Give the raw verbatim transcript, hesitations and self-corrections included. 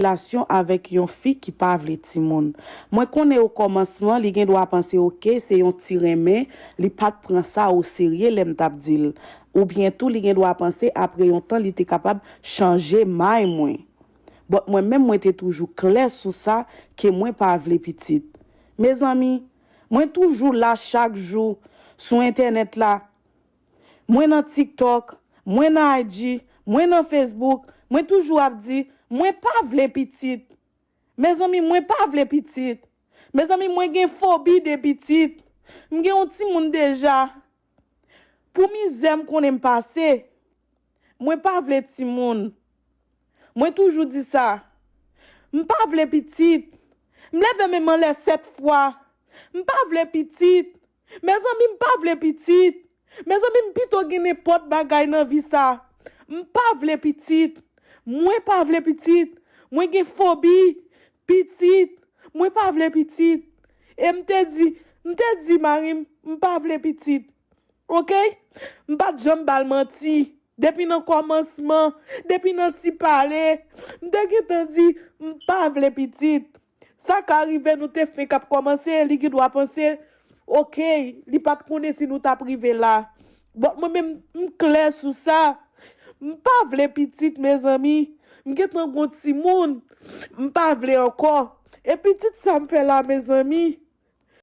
relasyon avèk yon fi ki pa vle timoun. Mwen konnen okòmansman, li gen dwa panse, oke, se yon ti renmen, li pa t pran sa oserye lè m t ap di l. Oubyen tou, li gen dwa panse, apre yon tan, li te kapab chanje may mwen. But mwen menm, mwen te toujou klè sou sa, ke mwen pa vle pitit. Mezanmi, mwen toujou la chak jou sou entènèt la. Mwen nan TikTok, mwen nan I G, mwen nan Facebook, mwen toujou ap di, mwen pa vle pitit. Mezanmi, mwen pa vle pitit. Mezanmi, mwen gen fobi de pitit. M gen yon timoun deja. Pou mizè m konnen m pase, mwen pa vle timoun. Mwen toujou di sa. M pa vle pitit. M leve men m anlè sèt fwa. M pa vle pitit. Mezanmi, m pa vle pitit. Mezanmi, m pito gen nenpòt bagay nan vi sa. M pa vle pitit. Mwen pa vle pitit. Mwen gen fobi pitit. Mwen pa vle pitit. E m te di, m te di mari m, m pa vle pitit. Oke? M pa t janm ba l manti. Depi nan kòmansman, depi nan ti pale, m te gentan di, m pa vle pitit. Sa ka rive nou te fenk ap kòmanse, li gen dwa panse, oke, li pa t konnen si nou t ap rive la. But mwen menm, m klè sou sa. M pa vle pitit, mezanmi. M gentan gon timoun. M pa vle ankò. E pitit sa m fè la, mezanmi.